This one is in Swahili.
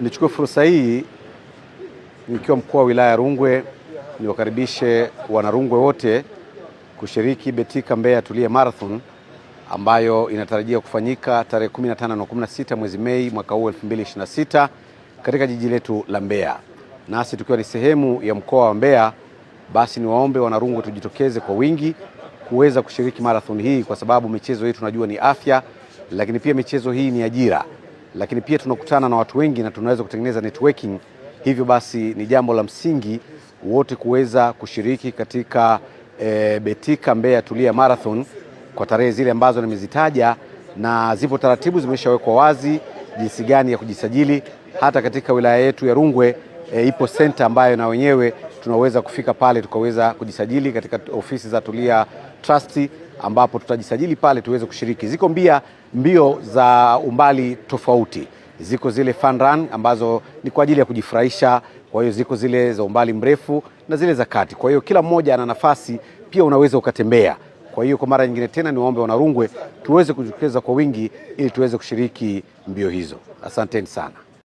Nichukue fursa hii nikiwa mkuu wa wilaya ya Rungwe niwakaribishe wanarungwe wote kushiriki Betika Mbeya Tulia Marathon ambayo inatarajia kufanyika tarehe 15 na 16 mwezi Mei mwaka huu 2026 katika jiji letu la Mbeya. Nasi tukiwa ni sehemu ya mkoa wa Mbeya, basi niwaombe wanarungwe tujitokeze kwa wingi kuweza kushiriki marathon hii, kwa sababu michezo hii tunajua ni afya, lakini pia michezo hii ni ajira, lakini pia tunakutana na watu wengi na tunaweza kutengeneza networking. Hivyo basi ni jambo la msingi wote kuweza kushiriki katika Betika Mbeya Tulia Marathon kwa tarehe zile ambazo nimezitaja, na zipo taratibu zimeshawekwa wazi jinsi gani ya kujisajili. Hata katika wilaya yetu ya Rungwe ipo senta ambayo na wenyewe tunaweza kufika pale tukaweza kujisajili katika ofisi za Tulia Trust ambapo tutajisajili pale tuweze kushiriki. Ziko mbio za umbali tofauti, ziko zile fun run ambazo ni kwa ajili ya kujifurahisha, kwa hiyo ziko zile za umbali mrefu na zile za kati. Kwa hiyo kila mmoja ana nafasi, pia unaweza ukatembea. Kwa hiyo kwa mara nyingine tena niwaombe Wanarungwe tuweze kujitokeza kwa wingi ili tuweze kushiriki mbio hizo. Asanteni sana.